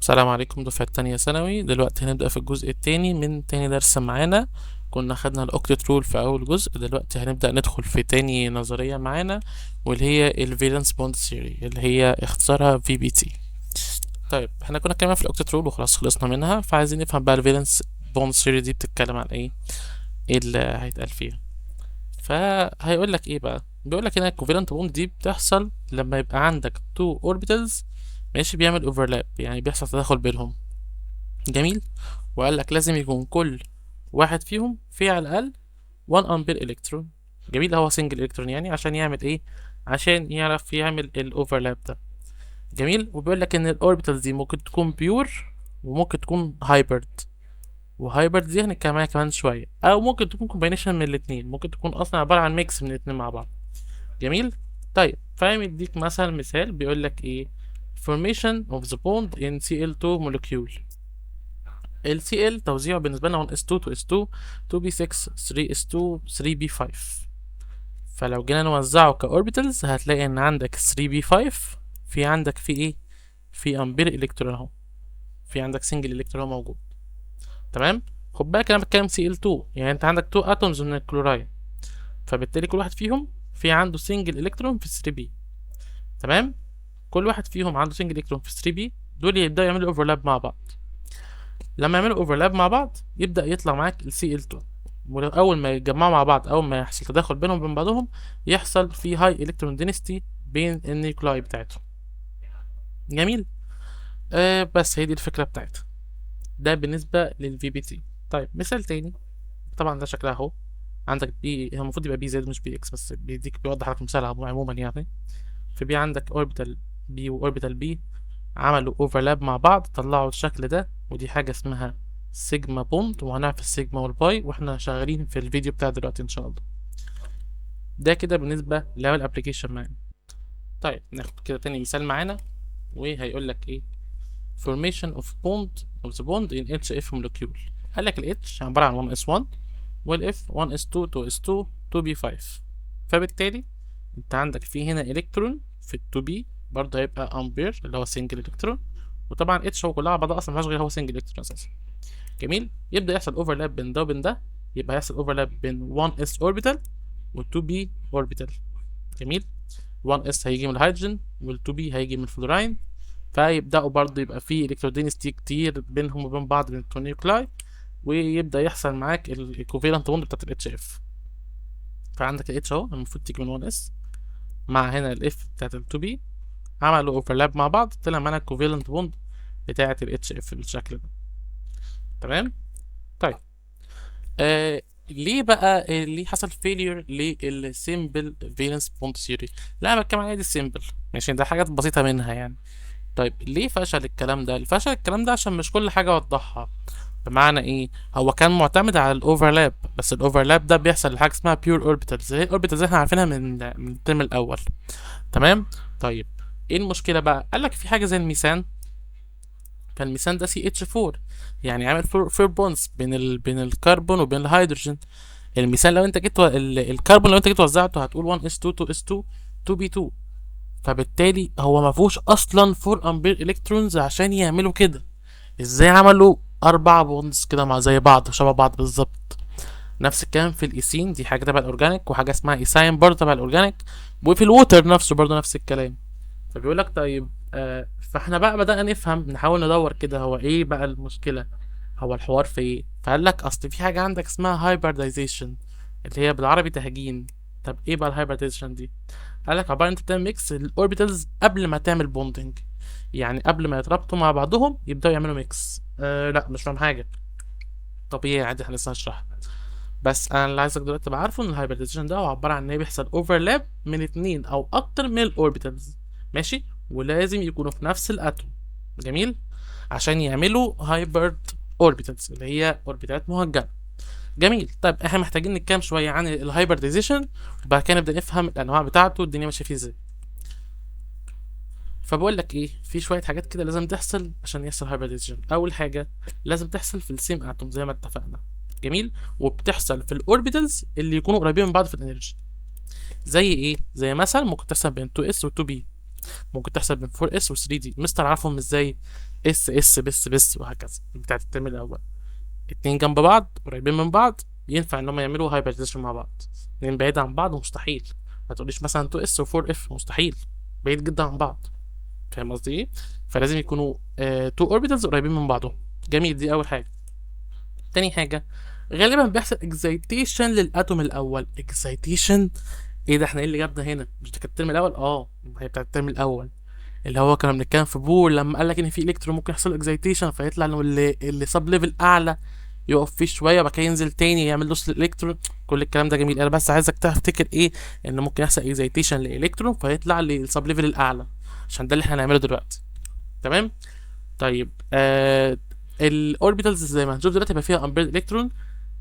السلام عليكم دفعة تانية ثانوي. دلوقتي هنبدأ في الجزء التاني من تاني درس معانا. كنا خدنا ال octet rule في أول جزء، دلوقتي هنبدأ ندخل في تاني نظرية معانا واللي هي ال valence bond theory اللي هي اختصارها VBT. طيب احنا كنا اتكلمنا في ال octet rule وخلاص خلصنا منها، فعايزين نفهم بقى ال valence bond theory دي بتتكلم عن ايه، ايه اللي هيتقال فيها. فهيقول لك ايه بقى؟ بيقول لك ان ال covalent bond دي بتحصل لما يبقى عندك two orbitals، ماشي، بيعمل overlap، يعني بيحصل تداخل بينهم. جميل. وقال لك لازم يكون كل واحد فيهم فيه على الاقل 1 unpaired electron. جميل، هو single electron يعني عشان يعمل ايه؟ عشان يعرف يعمل ال overlap ده. جميل. وبيقول لك ان ال orbitals دي ممكن تكون pure وممكن تكون hybrid، و hybrid دي هنتكلم عليها كمان شويه، او ممكن تكون combination من الاثنين، ممكن تكون اصلا عباره عن mix من الاثنين مع بعض. جميل. طيب فاهم، يديك مثلا مثال بيقول لك ايه؟ formation of the bond in Cl2 molecule. ال Cl توزيعه بالنسبة لنا 1s2 2s2 2p6 3s2 3p5. فلو جينا نوزعه ك orbitals هتلاقي ان عندك 3p5 في عندك في ايه؟ في unpaired electron اهو، في عندك single electron موجود. تمام. خد بالك انا بتكلم Cl2، يعني انت عندك 2 atoms من الكلوراين، فبالتالي كل واحد فيهم في عنده single electron في 3p. تمام. كل واحد فيهم عنده single electron في 3p، دول يبداوا يعملوا overlap مع بعض. لما يعملوا overlap مع بعض يبدا يطلع معاك ال Cl2، واول ما يتجمعوا مع بعض، اول ما يحصل تداخل بينهم وبين بعضهم، يحصل في high electron density بين ال nuclei بتاعتهم. جميل. بس هي دي الفكره بتاعتها. ده بالنسبه لل VBT. طيب مثال تاني، طبعا ده شكلها اهو، عندك B، هو المفروض يبقى Bz مش Bx، بس بيديك بيوضح لك مثال عموما يعني. في B عندك orbital p و orbital p عملوا overlap مع بعض، طلعوا الشكل ده، ودي حاجة اسمها sigma bond، وهنعرف ال sigma وال pi واحنا شغالين في الفيديو بتاع دلوقتي ان شاء الله. ده كده بالنسبة لأول application معانا. طيب ناخد كده تاني مثال معانا، وهيقول لك ايه؟ formation of bond of the bond in HF molecule. قال لك ال H عبارة عن 1s1 وال F 1s2 2s2 2p5، فبالتالي انت عندك في هنا الكترون في ال 2p برضه هيبقى unpaired اللي هو single electron، وطبعا H هو كلها على بعضها اصلا مفيهاش غير هو single electron اساسا. جميل. يبدا يحصل overlap بين ده وبين ده، يبقى يحصل overlap بين 1s orbital و 2p orbital. جميل. 1s هيجي من الهيدروجين وال 2p هيجي من الفلوراين، فيبداوا برضه يبقى في electron density كتير بينهم وبين بعض من ال two nuclei، ويبدا يحصل معاك ال covalent bond بتاعت ال HF. فعندك ال H اهو المفروض تيجي من 1s مع هنا ال F بتاعت ال 2p، عملوا overlap مع بعض، طلع معانا ال covalent bond بتاعت ال HF بالشكل ده. تمام. طيب ليه بقى ليه حصل failure لل simple valence bond theory؟ لا انا بتكلم عن دي ال simple، ماشي، ده حاجات بسيطه منها يعني. طيب ليه فشل الكلام ده؟ فشل الكلام ده عشان مش كل حاجه وضحها. بمعنى ايه؟ هو كان معتمد على ال overlap، بس ال overlap ده بيحصل لحاجه اسمها pure orbitals، زي ال orbitals احنا عارفينها من الترم الاول. تمام. طيب ايه المشكله بقى؟ قال لك في حاجه زي الميثان، فالميثان ده CH4، يعني عامل four bonds بين الكربون وبين الهيدروجين. الميثان لو انت جيت الكربون لو انت جيت وزعته هتقول 1s2 2s2 2p2، فبالتالي هو ما فيهوش اصلا 4 unpaired electrons عشان يعملوا كده. ازاي عملوا اربع bonds كده مع زي بعض شبه بعض بالظبط؟ نفس الكلام في الايثين، دي حاجه تبع ال organic، وحاجه اسمها ethyne برضه تبع ال organic، وفي ال water نفسه برضه نفس الكلام. فبيقول لك طيب فاحنا بقى بدأنا نفهم، نحاول ندور كده هو ايه بقى المشكلة، هو الحوار في ايه. فقال لك اصل في حاجة عندك اسمها hybridization اللي هي بالعربي تهجين. طب ايه بقى ال hybridization دي؟ قال لك عبارة انت بتعمل mix ال orbitals قبل ما تعمل bonding، يعني قبل ما يتربطوا مع بعضهم يبدأوا يعملوا mix. لا مش فاهم حاجة، طبيعي عادي احنا لسه هنشرحها. بس انا اللي عايزك دلوقتي تبقى عارفه ان ال hybridization ده هو عبارة عن ان هي بيحصل overlap من اتنين او اكتر من ال orbitals، ماشي، ولازم يكونوا في نفس ال atom. جميل. عشان يعملوا hybrid orbitals اللي هي orbitals مهجنه. جميل. طيب احنا محتاجين نتكلم شويه عن ال hybridization، وبعد كده نبدا نفهم الانواع بتاعته والدنيا ماشيه فيه ازاي. فبقول لك ايه، في شويه حاجات كده لازم تحصل عشان يحصل hybridization. اول حاجه لازم تحصل في ال same atom زي ما اتفقنا. جميل. وبتحصل في ال orbitals اللي يكونوا قريبين من بعض في ال energy. زي ايه؟ زي مثلا ممكن تحصل بين 2s و 2p. ممكن تحصل بين 4 s و 3 d. مستر عارفهم ازاي؟ s s بس بس وهكذا، بتاعت الترم الاول. اتنين جنب بعض قريبين من بعض ينفع ان هم يعملوا hybridization مع بعض، اتنين بعيد عن بعض مستحيل. ما تقوليش مثلا 2 s و 4 f، مستحيل، بعيد جدا عن بعض. فاهم قصدي ايه؟ فلازم يكونوا two orbitals قريبين من بعضهم. جميل، دي اول حاجة. تاني حاجة، غالبا بيحصل excitation لل atom الاول. excitation ايه ده؟ احنا ايه اللي جابنا هنا؟ مش ده كان الترم الاول؟ هي بتاعت الترم الاول اللي هو كنا بنتكلم في بور لما قال لك ان في الكترون ممكن يحصل excitation فيطلع انه اللي sub level اعلى يقف فيه شوية وبعد كده ينزل تاني يعمل loss للالكترون. كل الكلام ده جميل، انا بس عايزك تفتكر ايه؟ ان ممكن يحصل excitation لالكترون فيطلع لل sub level الاعلى، عشان ده اللي احنا هنعمله دلوقتي. تمام. طيب ال orbitals زي ما هنشوف دلوقتي هيبقى فيها unpaired electron،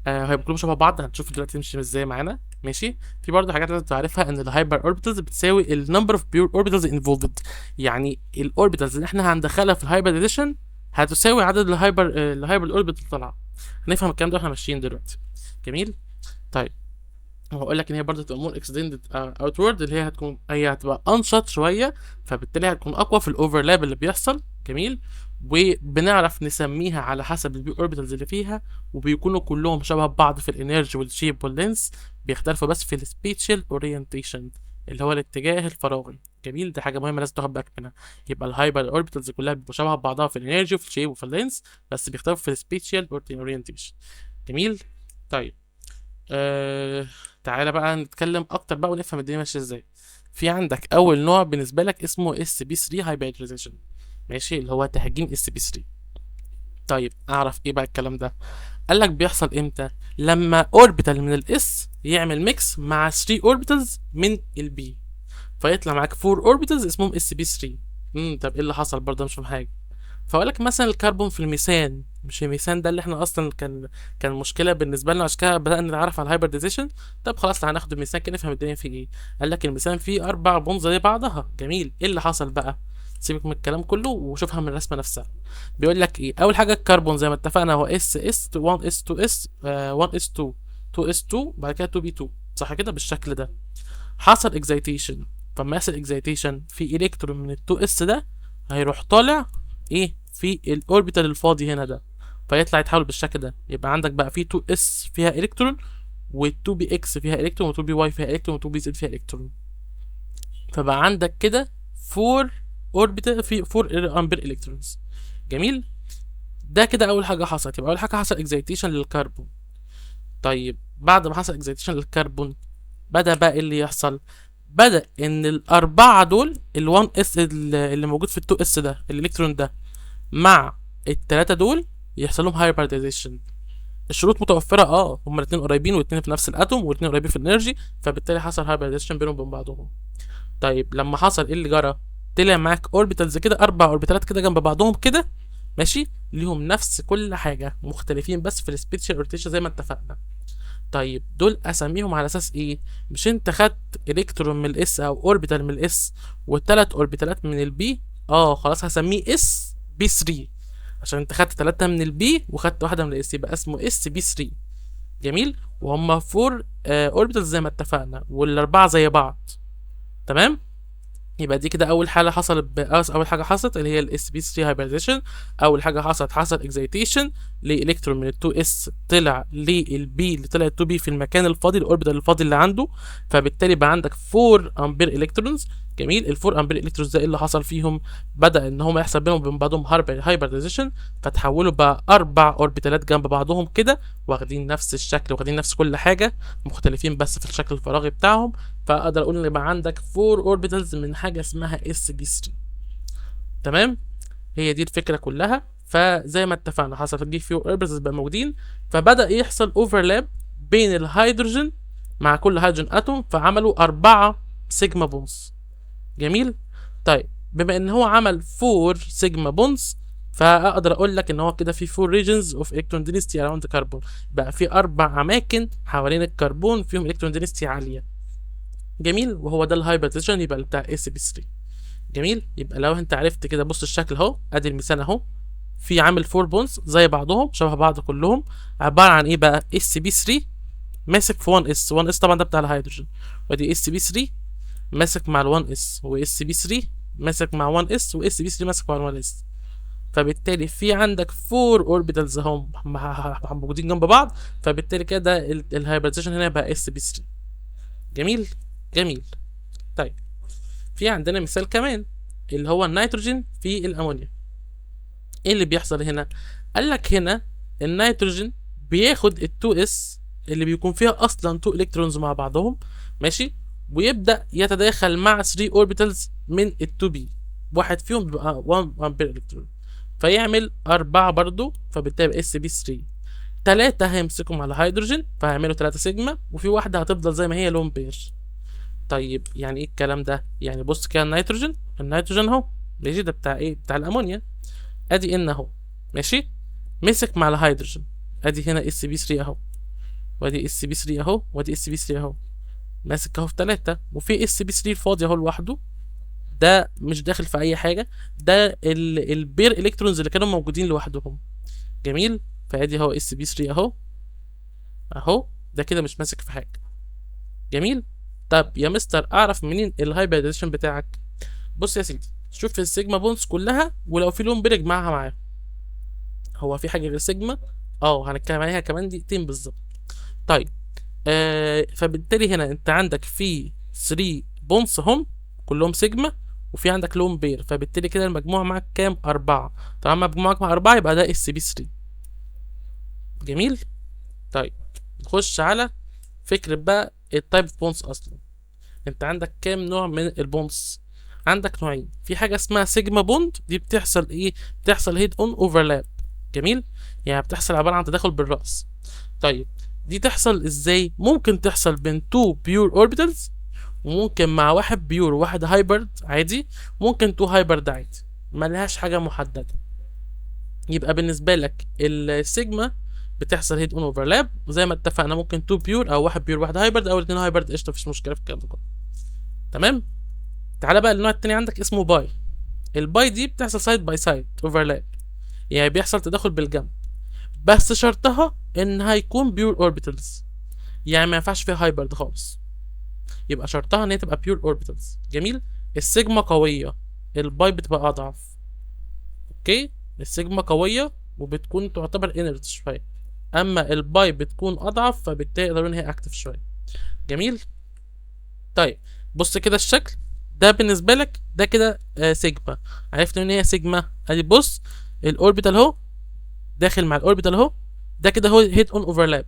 هيبقوا كلهم شبه بعض، هنشوف دلوقتي تمشي ازاي معانا. ماشي. في برضه حاجات لازم تعرفها، ان ال hybrid orbitals بتساوي ال number of pure orbitals involved، يعني ال orbitals اللي احنا هندخلها في ال hybridization هتساوي عدد ال hybrid orbital اللي طالعه. هنفهم الكلام ده واحنا ماشيين دلوقتي. جميل. طيب وهقول لك ان هي برضه تبقى more extended outward، اللي هي هتبقى انشط شوية، فبالتالي هتكون اقوى في ال overlap اللي بيحصل. جميل. وبنعرف نسميها على حسب ال p orbitals اللي فيها، وبيكونوا كلهم شبه بعض في ال energy وال shape وال length، بيختلفوا بس في ال spatial orientation اللي هو الاتجاه الفراغي. جميل، دي حاجة مهمة لازم تاخد بالك منها. يبقى ال hybrid orbitals كلها بيبقوا شبه بعضها في ال energy وفي ال shape وفي ال length، بس بيختلفوا في ال spatial orientation. جميل. طيب تعالى بقى نتكلم اكتر بقى ونفهم الدنيا ماشية ازاي. في عندك اول نوع بالنسبة لك اسمه sp 3 hybridization، ماشي، اللي هو تهجين sp 3. طيب اعرف ايه بقى الكلام ده؟ قال لك بيحصل امتى؟ لما orbital من ال s يعمل mix مع 3 orbitals من ال p، فيطلع معاك 4 orbitals اسمهم sp 3. طب ايه اللي حصل برضه؟ مش فاهم حاجة. فاقول لك مثلا الكربون في الميثان، مش الميثان ده اللي احنا اصلا كان مشكلة بالنسبة لنا، عشان كده بدانا نتعرف على ال hybridization. طب خلاص هناخد الميثان كده نفهم الدنيا فيه ايه. قال لك الميثان فيه 4 bonds زي بعضها. جميل. ايه اللي حصل بقى؟ سيبك من الكلام كله وشوفها من الرسمة نفسها. بيقول لك ايه؟ اول حاجة الكربون زي ما اتفقنا هو s s 1 s 2 s 1 s 2 2 s 2 بعد كده 2 p 2، صح كده؟ بالشكل ده. حصل excitation، فما يحصل excitation في الكترون من ال 2 s ده هيروح طالع ايه في ال orbital الفاضي هنا ده، فيطلع يتحول بالشكل ده. يبقى عندك بقى في 2 s فيها الكترون، و2 p x فيها الكترون، و2 p y فيها الكترون، و2 p z فيها الكترون. فبقى عندك كده 4 orbital في 4 unpaired electrons. جميل. ده كده اول حاجة حصلت. يبقى اول حاجة حصل excitation للكربون. طيب بعد ما حصل excitation للكربون بدا بقى ايه اللي يحصل؟ بدا ان الاربعة دول ال1 s اللي موجود في ال2 s ده الالكترون ده مع التلاتة دول يحصل لهم hybridization. الشروط متوفرة، هما الاتنين قريبين والاتنين في نفس ال atom والاتنين قريبين في ال energy، فبالتالي حصل hybridization بينهم وبين بعضهم. طيب لما حصل ايه اللي جرى؟ طلع معاك orbitals كده، 4 orbital ات كده جنب بعضهم كده، ماشي، ليهم نفس كل حاجة، مختلفين بس في ال spatial orientation زي ما اتفقنا. طيب دول اسميهم على اساس ايه؟ مش انت خدت الكترون من ال s او orbital من ال s والتلات orbital ات من ال p، خلاص هسميه s p 3 عشان انت خدت 3 من ال p وخدت واحدة من ال s، يبقى اسمه s p 3. جميل. وهم 4 orbitals زي ما اتفقنا، والاربعة زي بعض. تمام. يبقى دي كده اول حاله حصلت اول حاجة حصلت اللي هي ال sp 3 hybridization. اول حاجة حصل excitation لالكترون من ال 2 s طلع لل p اللي طلع 2 p في المكان الفاضي، ال orbital الفاضي اللي عنده، فبالتالي بقى عندك 4 unpaired electrons. جميل. ال 4 unpaired electrons ده ايه اللي حصل فيهم؟ بدا ان هم يحصل بينهم وبين بعضهم hybridization، فتحولوا بقى 4 orbital ات جنب بعضهم كده، واخدين نفس الشكل واخدين نفس كل حاجة، مختلفين بس في الشكل الفراغي بتاعهم. فاقدر اقول ان يبقى عندك 4 orbitals من حاجة اسمها sp 3. تمام. هي دي الفكرة كلها. فزي ما اتفقنا حصل جه في orbitals بقى موجودين، فبدا يحصل overlap بين الهيدروجين مع كل hydrogen atom، فعملوا 4 sigma bonds. جميل. طيب بما ان هو عمل 4 sigma bonds، فاقدر اقول لك ان هو كده في 4 regions of electron density around carbon، بقى في 4 اماكن حوالين الكربون فيهم electron density عالية. جميل. وهو ده ال hybridization يبقى بتاع sp 3. جميل. يبقى لو انت عرفت كده، بص الشكل اهو، ادي المثال اهو، في عامل 4 bonds زي بعضهم شبه بعض كلهم، عبارة عن ايه بقى؟ sp 3 ماسك في 1 s، 1 s طبعا ده بتاع الهيدروجين، وادي sp 3 ماسك مع ال 1 s، و sp 3 ماسك مع 1 s، و sp 3 ماسك مع 1 s. فبالتالي في عندك 4 orbitals اهم موجودين جنب بعض، فبالتالي كده ال hybridization هنا بقى sp 3. جميل جميل. طيب في عندنا مثال كمان اللي هو النيتروجين في الامونيا. ايه اللي بيحصل هنا؟ قال لك هنا النيتروجين بياخد ال 2 s اللي بيكون فيها اصلا 2 electrons مع بعضهم، ماشي، ويبدا يتداخل مع 3 orbitals من ال 2 p، واحد فيهم بيبقى 1 unpaired electron، فيعمل 4 برضو، فبالتالي يبقى sp 3. 3 هيمسكهم على هيدروجين فهيعملوا 3 سيجما، وفي واحدة هتفضل زي ما هي lone pair. طيب يعني ايه الكلام ده؟ يعني بص كده النيتروجين، النيتروجين اهو ماشي، ده بتاع ايه؟ بتاع الامونيا، ادي N اهو ماشي، مسك مع الهيدروجين، ادي هنا sp 3 اهو، وادي sp 3 اهو، وادي sp 3 اهو، ماسك اهو في 3، وفي sp 3 فاضي اهو لوحده، ده مش داخل في اي حاجة، ده ال pair electrons اللي كانوا موجودين لوحدهم. جميل. فادي اهو sp 3 اهو اهو، ده كده مش ماسك في حاجة. جميل. طب يا مستر اعرف منين ال hybridization بتاعك؟ بص يا سيدي، شوف ال sigma bonds كلها، ولو في lone pair اجمعها معاهم. هو في حاجة غير سيجما؟ هنتكلم عليها كمان دقيقتين بالظبط. طيب فبالتالي هنا انت عندك في 3 bonds هم كلهم سيجما، وفي عندك lone pair، فبالتالي كده المجموع معاك كام؟ 4. طالما مجموعك مع 4 يبقى ده sp 3. جميل. طيب نخش على فكرة بقى ال type of bonds اصلا. انت عندك كام نوع من ال bonds؟ عندك نوعين. في حاجة اسمها sigma bond، دي بتحصل ايه؟ بتحصل head on overlap. جميل، يعني بتحصل عبارة عن تداخل بالرأس. طيب دي تحصل ازاي؟ ممكن تحصل بين 2 pure orbitals، وممكن مع واحد pure وواحد hybrid عادي، ممكن 2 hybrid عادي، ملهاش حاجة محددة. يبقى بالنسبة لك السيجما بتحصل head on overlap، وزي ما اتفقنا ممكن 2 pure او واحد pure واحد hybrid او الاثنين hybrid، قشطه، مفيش مشكلة في الكلام ده كله. تمام. تعالى بقى للنوع التاني عندك اسمه pi. ال pi دي بتحصل side by side overlap، يعني بيحصل تداخل بالجنب، بس شرطها ان هيكون pure orbitals، يعني ما ينفعش فيها hybrid خالص، يبقى شرطها ان هي تبقى pure orbitals. جميل. السيجما قوية، ال pi بتبقى اضعف. okay، ال sigma قوية وبتكون تعتبر inert شوية، اما ال pi بتكون اضعف، فبالتالي يقدروا ان هي active شوية. جميل. طيب بص كده الشكل ده بالنسبة لك، ده كده سيجما. عرفت ان هي سيجما؟ ادي بص ال orbital اهو داخل مع ال orbital اهو، ده كده هو head on overlap،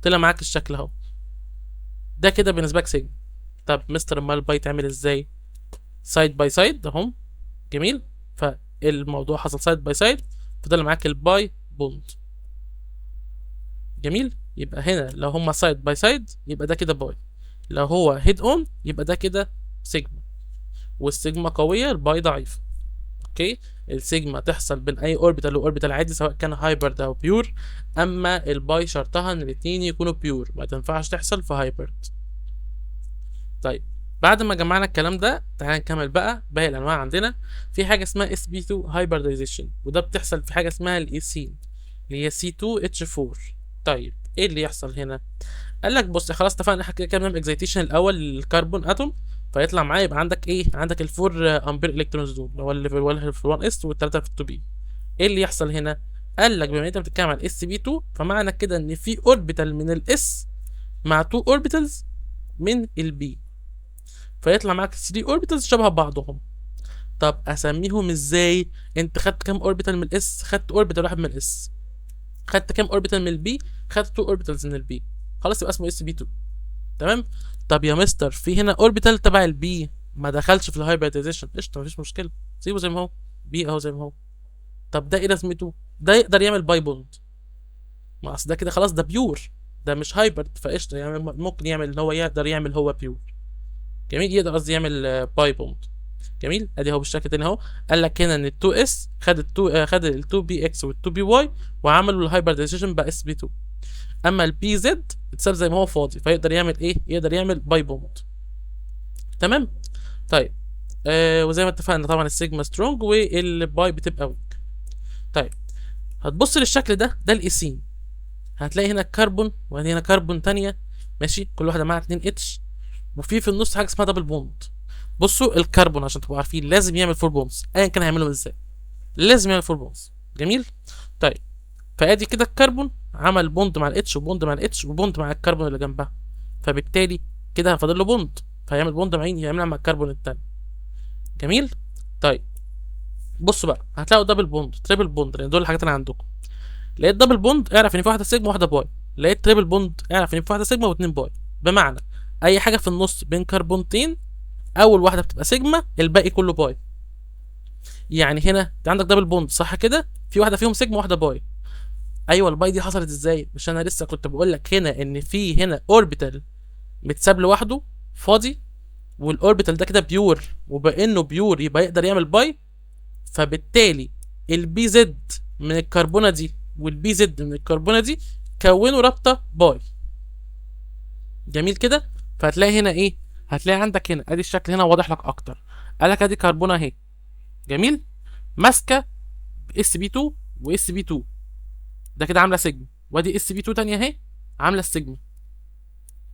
طلع معاك الشكل اهو، ده كده بالنسبة لك سيجما. طب مستر امال ال pi تعمل ازاي؟ side by side اهم. جميل. فالموضوع حصل side by side، فضل معاك ال pi bond. جميل. يبقى هنا لو هما side by side يبقى ده كده pi، لو هو head on يبقى ده كده sigma، وال sigma قوية ال pi ضعيف. okay، ال sigma تحصل بين اي orbital و orbital عادي سواء كان hybrid او pure، اما ال pi شرطها ان الاتنين يكونوا pure، ما تنفعش تحصل في hybrid. طيب بعد ما جمعنا الكلام ده تعالى نكمل بقى باقي الانواع. عندنا في حاجة اسمها sp2 hybridization، وده بتحصل في حاجة اسمها الايثين اللي هي C2H4. طيب ايه اللي يحصل هنا؟ قال لك بص خلاص اتفقنا احنا كده كده بنعمل excitation الاول لل carbon atom، فيطلع معايا يبقى عندك ايه؟ عندك ال four unpaired electrons دول اللي هو اللي في 1 s والثلاثة في 2 p. ايه اللي يحصل هنا؟ قال لك بما ان انت بتتكلم عن sp 2، فمعنى كده ان في orbital من ال s مع 2 orbitals من ال p، فيطلع معاك 3 orbitals شبه بعضهم. طب اسميهم ازاي؟ انت خدت كام orbital من ال s؟ خدت orbital واحد من ال s. خدت كام orbital من ال p؟ خدت 2 orbitals من ال p. خلاص يبقى اسمه sp 2. تمام. طب يا مستر في هنا orbital تبع ال p ما دخلش في ال hybridization، قشطه مفيش مشكلة، سيبه زي ما هو، p اهو زي ما هو. طب ده ايه لازمته؟ ده يقدر يعمل pi bond، ما اصل ده كده خلاص ده pure، ده مش hybrid، فقشطه يعني ممكن يعمل ان هو يقدر يعمل هو pure. جميل، يقدر قصدي يعمل pi bond. جميل، ادي اهو بالشكل التاني اهو. قال لك هنا ان ال 2 s خد ال 2 خد ال 2 p x وال 2 p y وعملوا ال hybridization بقى sp 2. اما ال p z اتساب زي ما هو فاضي، فيقدر يعمل ايه؟ يقدر يعمل pi bond. تمام. طيب وزي ما اتفقنا طبعا ال sigma strong وال pi بتبقى weak. طيب هتبص للشكل ده، ده الايثين، هتلاقي هنا كربون وهنا هنا كربون تانية، ماشي، كل واحدة معاها 2 H، وفي النص حاجة اسمها double bond. بصوا الكربون عشان تبقوا عارفين لازم يعمل four bonds، ايا كان هيعملهم ازاي لازم يعمل four bonds. جميل. طيب فادي كده الكربون عمل bond مع ال H و bond مع ال H و bond مع الكربون اللي جنبها، فبالتالي كده فاضل له bond، فهيعمل bond مع مين؟ يعملها مع الكربون التاني. جميل. طيب بصوا بقى هتلاقوا double bond triple bond، لان دول الحاجات اللي عندكم. لقيت double bond اعرف ان في واحدة سيجما وواحدة pi، لقيت triple bond اعرف ان في واحدة سيجما واثنين pi. بمعنى اي حاجة في النص بين كربونتين اول واحدة بتبقى سيجما الباقي كله pi. يعني هنا انت عندك double bond صح كده، في واحدة فيهم سيجما وواحدة pi. ايوه ال pi دي حصلت ازاي؟ مش انا لسه كنت بقول لك هنا ان في هنا orbital متساب لوحده فاضي، وال orbital ده كده pure، وبانه pure يبقى يقدر يعمل pi. فبالتالي ال pz من الكربونه دي وال pz من الكربونه دي كونوا رابطه pi. جميل كده. فهتلاقي هنا ايه؟ هتلاقي عندك هنا ادي الشكل هنا واضح لك اكتر. قال لك ادي كربونه اهي، جميل، ماسكه sp 2 و sp 2، ده كده عامله سيجما، وادي sp 2 تانية اهي عامله السيجما.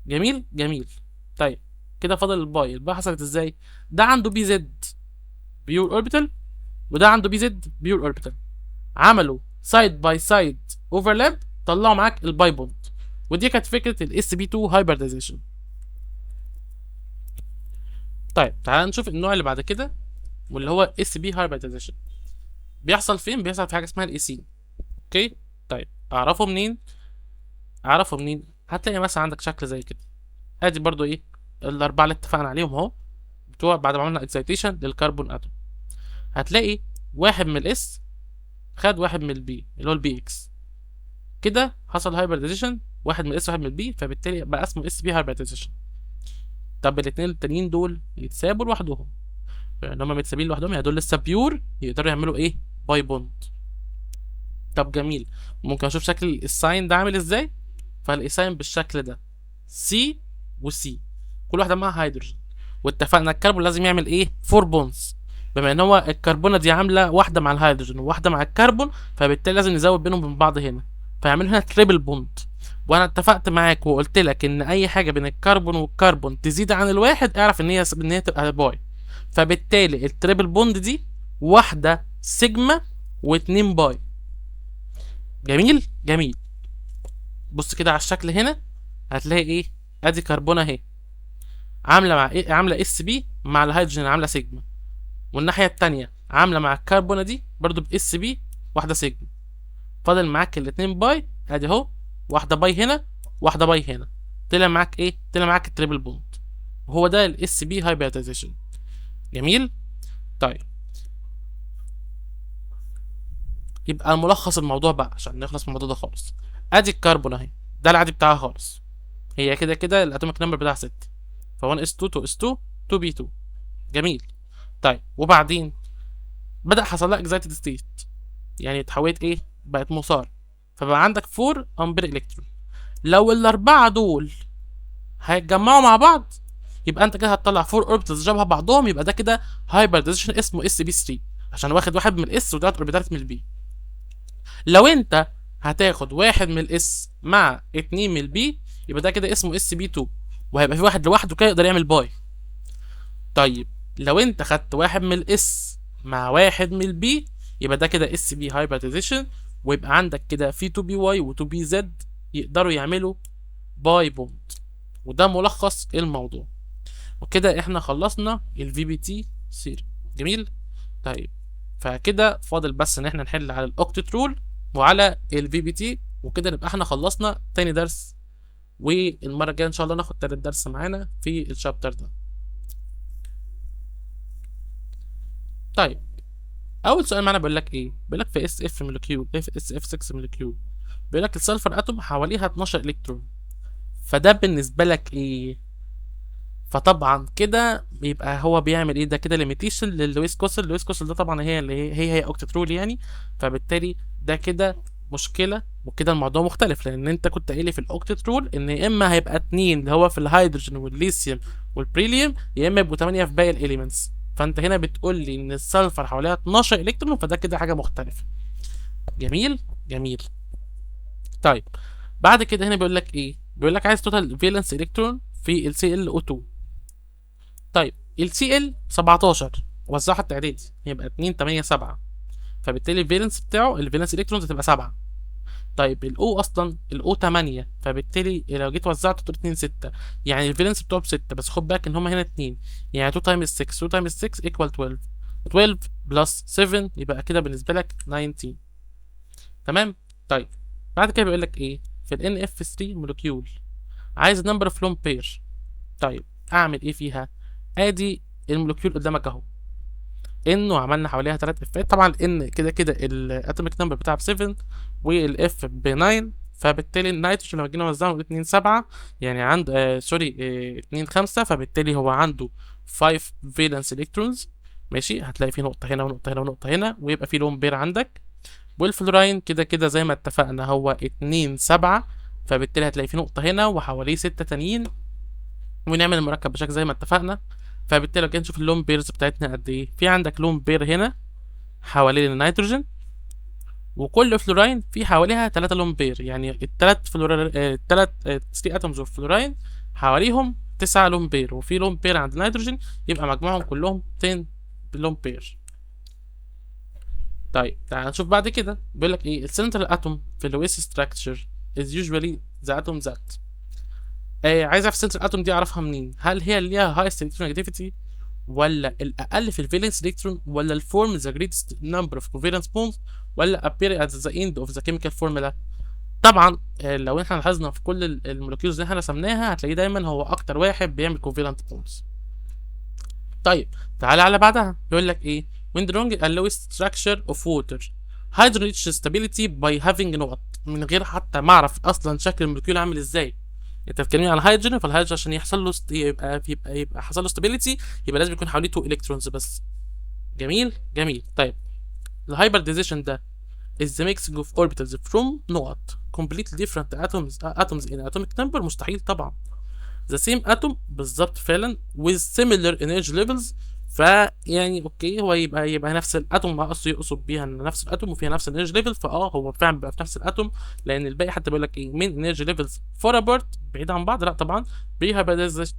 جميل جميل. طيب كده فاضل ال pi. ال pi حصلت ازاي؟ ده عنده pz pure orbital وده عنده pz pure orbital، عملوا side by side overlap طلعوا معاك ال pi bond. ودي كانت فكرة ال sp 2 hybridization. طيب تعال نشوف النوع اللي بعد كده واللي هو sp hybridization. بيحصل فين؟ بيحصل في حاجة اسمها ال ethene. okay. طيب اعرفه منين؟ اعرفه منين؟ هتلاقي مثلا عندك شكل زي كده، ادي برضو ايه الاربعة اللي اتفقنا عليهم اهو بتوع بعد ما عملنا excitation لل carbon atom. هتلاقي واحد من ال s خد واحد من ال p اللي هو ال px، كده حصل hybridization، واحد من ال s واحد من ال p، فبالتالي بقى اسمه sp hybridization. طب الاثنين التانيين دول يتسابوا لوحدهم، لان هما متسابين لوحدهم يعني دول لسه pure يقدروا يعملوا ايه؟ pi bond. طب جميل، ممكن اشوف شكل ال ethyne ده عامل ازاي؟ فال ethyne بالشكل ده C و C كل واحدة معاها هيدروجين، واتفقنا الكربون لازم يعمل ايه؟ four bonds، بما ان هو الكربونه دي عامله واحدة مع الهيدروجين وواحدة مع الكربون، فبالتالي لازم نزود بينهم وبين بعض هنا، فيعملوا هنا triple bond. وانا اتفقت معاك وقلت لك ان اي حاجة بين الكربون والكربون تزيد عن الواحد اعرف ان هي تبقى pi، فبالتالي ال triple bond دي واحدة سيجما واتنين pi. جميل جميل. بص كده على الشكل هنا هتلاقي ايه؟ ادي كربونه اهي عامله مع ايه؟ عامله sp مع الهيدروجين عامله سيجما، والناحية التانية عامله مع الكربونه دي برضو ب sp واحدة سيجما. فاضل معاك الاتنين pi، ادي اهو واحدة pi هنا واحدة pi هنا، طلع معاك ايه؟ طلع معاك ال triple bond، وهو ده ال sp hybridization. جميل. طيب يبقى ملخص الموضوع بقى عشان نخلص من الموضوع ده خالص. ادي الكربون اهي، ده العادي بتاعها خالص، هي كده كده ال atomic number بتاعها 6، ف 1 s 2 2 s 2 2 p 2. جميل. طيب وبعدين بدأ حصل لها excited state، يعني اتحولت ايه؟ بقت مثار، فبقى عندك 4 unpaired electron. لو الاربعة دول هيتجمعوا مع بعض يبقى انت كده هتطلع 4 orbitals شبه بعضهم، يبقى ده كده hybridization اسمه sp 3 عشان واخد واحد من ال s وثلاث اوربيتالات من ال p. لو انت هتاخد واحد من ال s مع 2 من ال p يبقى ده كده اسمه sp 2، وهيبقى في واحد لوحده كده يقدر يعمل pi. طيب لو انت خدت واحد من ال s مع واحد من ال p يبقى ده كده sp hybridization، ويبقى عندك كده في 2 py و 2 pz يقدروا يعملوا pi bond. وده ملخص الموضوع. وكده احنا خلصنا ال VBT theory. جميل. طيب فكده فاضل بس ان احنا نحل على ال octet rule وعلى ال VBT، وكده نبقى احنا خلصنا تاني درس، والمرة الجاية ان شاء الله ناخد تالت درس معانا في ال chapter ده. طيب اول سؤال معانا بيقول لك ايه؟ بيقول لك في SF molecule، في SF 6 molecule، بيقول لك ال sulfur atom حواليها 12 الكترون، فده بالنسبة لك ايه؟ فطبعا كده بيبقى هو بيعمل ايه؟ ده كده limitation لل Lewis Kossel. Lewis Kossel ده طبعا هي اللي هي octet rule يعني، فبالتالي ده كده مشكلة، وكده الموضوع مختلف، لان انت كنت قايل لي في ال octet rule ان يا اما هيبقى 2 اللي هو في الهيدروجين والليثيوم والبريليوم، يا اما يبقوا 8 في باقي ال elements. فانت هنا بتقول لي ان ال sulfur حواليها 12 الكترون، فده كده حاجة مختلفة. جميل جميل. طيب بعد كده هنا بيقول لك ايه؟ بيقول لك عايز total valence electron في ال ClO2. طيب ال Cl 17، وزعها التعدادي يبقى 2 8 7، فبالتالي ال valence بتاعه ال valence electrons هتبقى 7. طيب ال O اصلا ال O 8، فبالتالي لو جيت وزعته تقول 2 6، يعني ال valence بتوعه ب 6، بس خد بالك ان هما هنا 2، يعني 2 times 6، 2 times 6 equal 12، 12 plus 7 يبقى كده بالنسبة لك 19. تمام. طيب بعد كده بيقول لك ايه في ال NF3 molecule، عايز number of lone pair. طيب اعمل ايه فيها؟ ادي ال molecule قدامك اهو، N وعملنا حواليها 3 F ات. طبعا N كده كده ال atomic number بتاعها ب 7 وال F ب 9، فبالتالي النيتروجين لما جينا نوزعهم 2 7، يعني عنده sorry 2 5، فبالتالي هو عنده 5 valence electrons. ماشي، هتلاقي في نقطة هنا ونقطة هنا ونقطة هنا، ويبقى في lone pair عندك. والفلوراين كده كده زي ما اتفقنا هو 2 7، فبالتالي هتلاقي في نقطة هنا وحواليه 6 تانيين، ونعمل المركب بشكل زي ما اتفقنا. فبالتالي لو جينا نشوف ال lone pairs بتاعتنا قد ايه، في عندك lone pair هنا حوالين النيتروجين، وكل فلوراين في حواليها 3 lone pair، يعني التلات فلورا التلات 3 atoms of fluorine حواليهم 9 lone pair، وفي lone pair عند النيتروجين، يبقى مجموعهم كلهم 10 lone pair. طيب تعال نشوف بعد كده بيقول لك ايه، ال central atom في ال Lewis structure is usually the atom that. عايز اعرف ال central atom دي اعرفها منين؟ هل هي اللي ليها highest electronegativity، ولا الاقل في ال valence electron، ولا ال form the greatest number of covalent bonds، ولا appear at the end of the chemical formula؟ طبعا لو احنا لاحظنا في كل ال molecules اللي احنا رسمناها هتلاقيه دايما هو اكتر واحد بيعمل covalent bonds. طيب تعالى على بعدها، بيقول لك ايه، when drawing a Lewis structure of water hydrogen reaches stability by having نقط، من غير حتى ما اعرف اصلا شكل ال molecule عامل ازاي. انت بتتكلمني على هيدروجين، فالهيدروجين عشان يحصل له يبقى حصل له stability يبقى لازم يكون حواليه 2 electrons بس. جميل جميل. طيب ال hybridization ده is the mixing of orbitals from نقط completely different atoms in atomic number. مستحيل طبعا، the same atom بالظبط فعلا with similar energy levels. فيعني okay هو يبقى نفس ال atom، ما قصده يقصد بيها ان نفس ال atom وفيها نفس ال energy level، فاه هو فعلا بيبقى في نفس ال atom، لان الباقي حتى بيقول لك ايه من energy levels far apart بعيد عن بعض، لا طبعا. pre-hybridized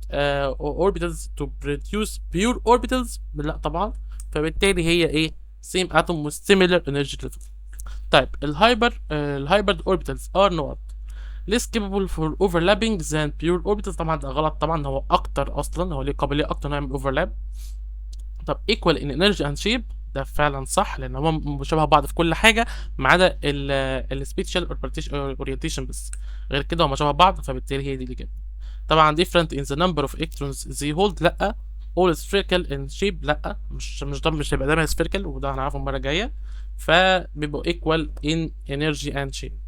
orbitals to produce pure orbitals، لا طبعا. فبالتالي هي ايه؟ same atom with similar energy level. طيب ال hybrid orbitals are نقط less capable for overlapping than pure orbitals. طبعا ده غلط، طبعا هو اكتر اصلا، هو ليه قابلية اكتر انه يعمل overlap. طب equal in energy and shape، ده فعلا صح لان هم شبه بعض في كل حاجة ما عدا ال spatial orientation بس، غير كده هم شبه بعض، فبالتالي هي دي الاجابة. طبعا different in the number of electrons they hold، لا. all spherical in shape، لا، مش ده، مش هيبقى دايما spherical، وده هنعرفه المرة الجايه. فبيبقوا equal in energy and shape.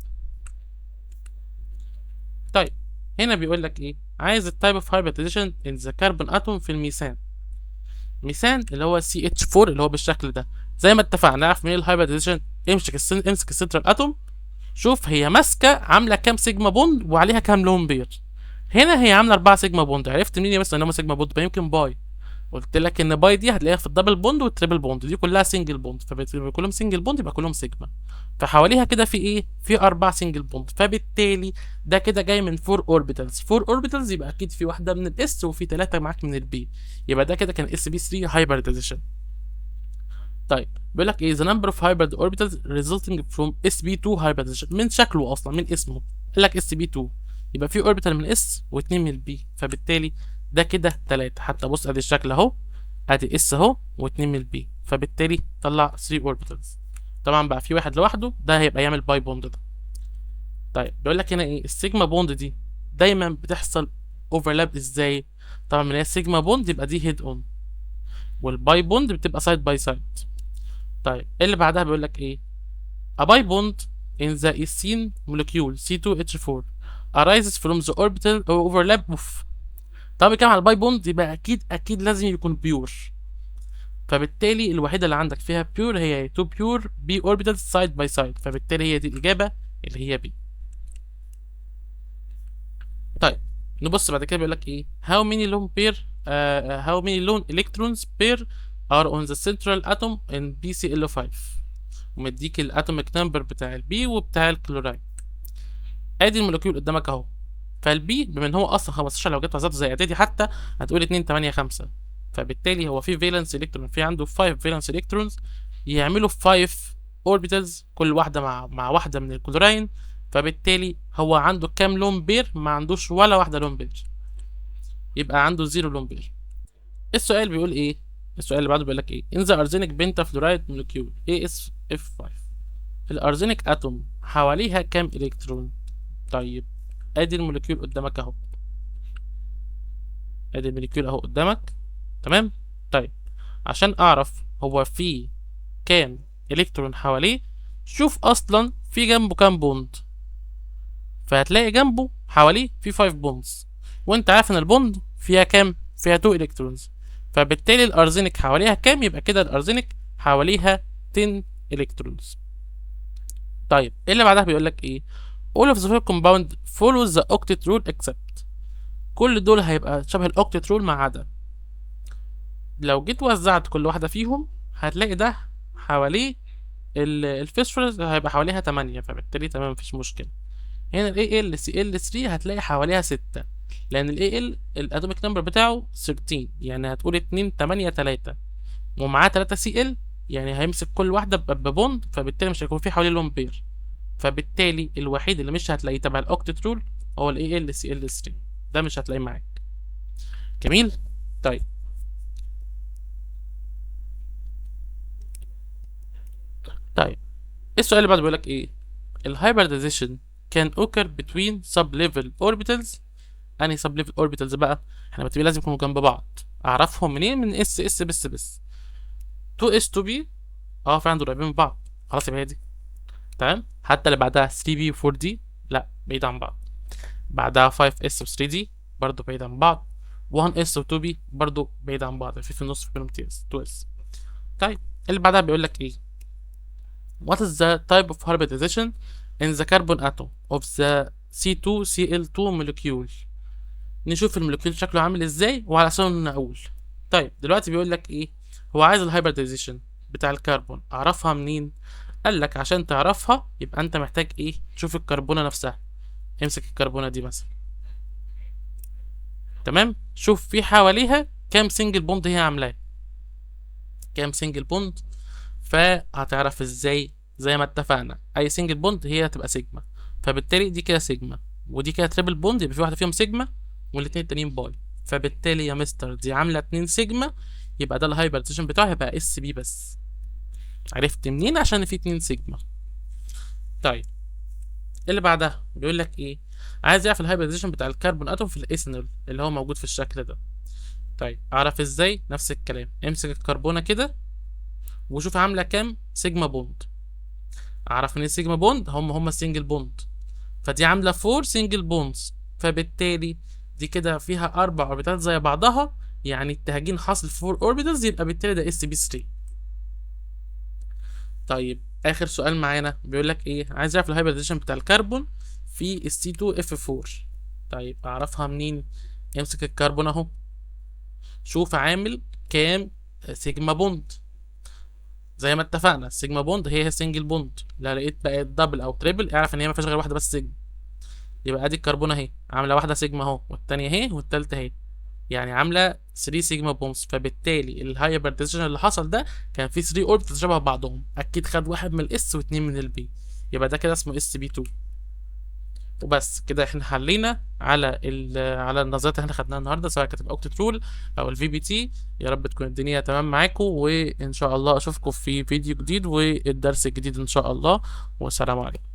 طيب هنا بيقول لك ايه، عايز ال type of hybridization in the carbon atom في الميثان. ميثان اللي هو CH4 اللي هو بالشكل ده، زي ما اتفقنا نعرف منين ال hybridization؟ امسك ال central atom، شوف هي ماسكه عامله كام sigma bond وعليها كام lone pair. هنا هي عامله 4 sigma bond، عرفت منين يا مثلا ان هم sigma bond؟ يمكن pi، قلت لك ان pi دي هتلاقيها في ال double bond وال triple bond، دي كلها single bond، فبالتالي كلهم single bond يبقى كلهم سيجما. فحواليها كده في ايه؟ في 4 single bond، فبالتالي ده كده جاي من 4 orbitals، 4 orbitals يبقى اكيد في واحدة من ال s وفي 3 معاك من ال p، يبقى ده كده كان sp 3 hybridization. طيب بيقول لك ايه، the number of hybrid orbitals resulting from sp2 hybridization. من شكله اصلا من اسمه قال لك sp2، يبقى في orbital من s واثنين من ال p، فبالتالي ده كده 3. حتى بص ادي الشكل اهو، ادي s اهو واثنين من ال p، فبالتالي طلع 3 orbitals. طبعا بقى في واحد لوحده ده هيبقى يعمل pi bond ده. طيب بيقول لك هنا ايه، ال sigma bond دي دايما بتحصل overlap ازاي؟ طبعا من هي sigma bond يبقى دي head on، وال pi bond بتبقى side by side. طيب اللي بعدها بيقول لك ايه، a pi bond in the ethene molecule C2H4 arises from the orbital overlap of. طب بيتكلم على ال pi bond يبقى اكيد اكيد لازم يكون pure، فبالتالي الوحيدة اللي عندك فيها pure هي 2 pure p orbitals side by side، فبالتالي هي دي الاجابة اللي هي B. طيب نبص بعد كده بيقول لك ايه، how many lone pair how many lone electrons pair are on the central atom in BCl5، ومديك ال atomic number بتاع ال B وبتاع الكلورايد. ادي ال molecule قدامك اهو، فال B بما ان هو اصلا 15 لو جيت وزعته زي اعدادي حتى هتقول 2 8 5. فبالتالي هو في valence electron، في عنده 5 valence electrons يعملوا 5 orbitals، كل واحدة مع واحدة من الكلوراين. فبالتالي هو عنده كام lone pair؟ ما عندوش ولا واحدة lone pair، يبقى عنده 0 lone pair. السؤال بيقول ايه؟ السؤال اللي بعده بيقول لك ايه؟ in the arsenic pentafluoride molecule AsF5، ال arsenic atom حواليها كام الكترون؟ طيب ادي ال molecule قدامك اهو، ادي ال molecule اهو قدامك، تمام. طيب عشان اعرف هو في كام الكترون حواليه، شوف اصلا في جنبه كام bond، فهتلاقي جنبه حواليه في 5 bonds، وانت عارف ان ال bond فيها كام؟ فيها 2 electrons، فبالتالي ال arsenic حواليها كام؟ يبقى كده ال arsenic حواليها 10 electrons. طيب ايه اللي بعدها؟ بيقول لك ايه؟ all of the following compound follows the octet rule except، كل دول هيبقى شبه ال octet rule ما عدا. لو جيت وزعت كل واحدة فيهم هتلاقي ده حواليه الفسفورس هيبقى حواليها 8، فبالتالي تمام مفيش مشكلة. هنا ال AlCl3 هتلاقي حواليها 6، لأن ال Al ال atomic number بتاعه 13، يعني هتقول 2 8 3، ومعاه 3 Cl، يعني هيمسك كل واحدة ب bond، فبالتالي مش هيكون في حواليه lone pair. فبالتالي الوحيد اللي مش هتلاقيه تبع ال octet rule هو ال AlCl3، ده مش هتلاقيه معاك. جميل. طيب السؤال اللي بعده بيقول لك ايه؟ ال hybridization can occur between sub level orbitals. انهي sub level orbitals بقى؟ احنا بتبقى لازم يكونوا جنب بعض. اعرفهم منين؟ من s s بس بس 2 s 2 p، فعلا دول قريبين من بعض، خلاص يبقى هي دي، تمام. حتى اللي بعدها 3 p و 4 d لا بعيد عن بعض، بعدها 5 s و 3 d برضه بعيد عن بعض، 1 s و 2 p برضه بعيد عن بعض، في النص بينهم 2 s. طيب اللي بعدها بيقول لك ايه؟ What is the type of hybridization in the carbon atom of the C2Cl2 molecule؟ نشوف ال molecule شكله عامل ازاي وعلى اساسه نقول. طيب دلوقتي بيقول لك ايه؟ هو عايز ال hybridization بتاع الكربون، اعرفها منين؟ قال لك عشان تعرفها يبقى انت محتاج ايه؟ تشوف الكربونه نفسها. امسك الكربونه دي مثلا، تمام، شوف في حواليها كام single bond هي عاملاه، كام single bond، فهتعرف ازاي؟ زي ما اتفقنا اي single bond هي هتبقى سيجما، فبالتالي دي كده سيجما ودي كده triple bond، يبقى في واحدة فيهم سيجما والاتنين التانيين pi، فبالتالي يا مستر دي عامله 2 سيجما، يبقى ده ال hybridization بتاعه هيبقى s p بس. عرفت منين؟ عشان في 2 سيجما. طيب اللي بعدها بيقول لك ايه؟ عايز يعرف ال hybridization بتاع ال carbon atom في الايثانول اللي هو موجود في الشكل ده. طيب اعرف ازاي؟ نفس الكلام، امسك الكربونه كده وشوف عامله كام sigma bond. اعرف ان sigma bond هم single bond، فدي عامله 4 single bonds، فبالتالي دي كده فيها 4 اوربيتالات زي بعضها، يعني التهجين حاصل في 4 orbitals، يبقى بالتالي ده sp 3. طيب اخر سؤال معانا بيقول لك ايه؟ عايز يعرف ال hybridization بتاع الكربون في ال C 2 F 4. طيب اعرفها منين؟ امسك الكربون اهو، شوف عامل كام sigma bond. زي ما اتفقنا ال sigma bond هي single bond، لا لقيت بقت double او triple اعرف ان هي ما فيهاش غير واحدة بس سيجما. يبقى ادي الكربون اهي عامله واحدة سيجما اهو، والتانية اهي، والتالتة اهي، يعني عامله 3 sigma bonds، فبالتالي ال hybridization اللي حصل ده كان في 3 orbitals شبه بعضهم، اكيد خد واحد من ال s واثنين من ال p، يبقى ده كده اسمه sp 2. وبس كده احنا حلينا على على النظريات اللي احنا خدناها النهارده، سواء كانت ال octet rule او ال VBT. يا رب تكون الدنيا تمام معاكم، وان شاء الله اشوفكم في فيديو جديد والدرس الجديد ان شاء الله، والسلام عليكم.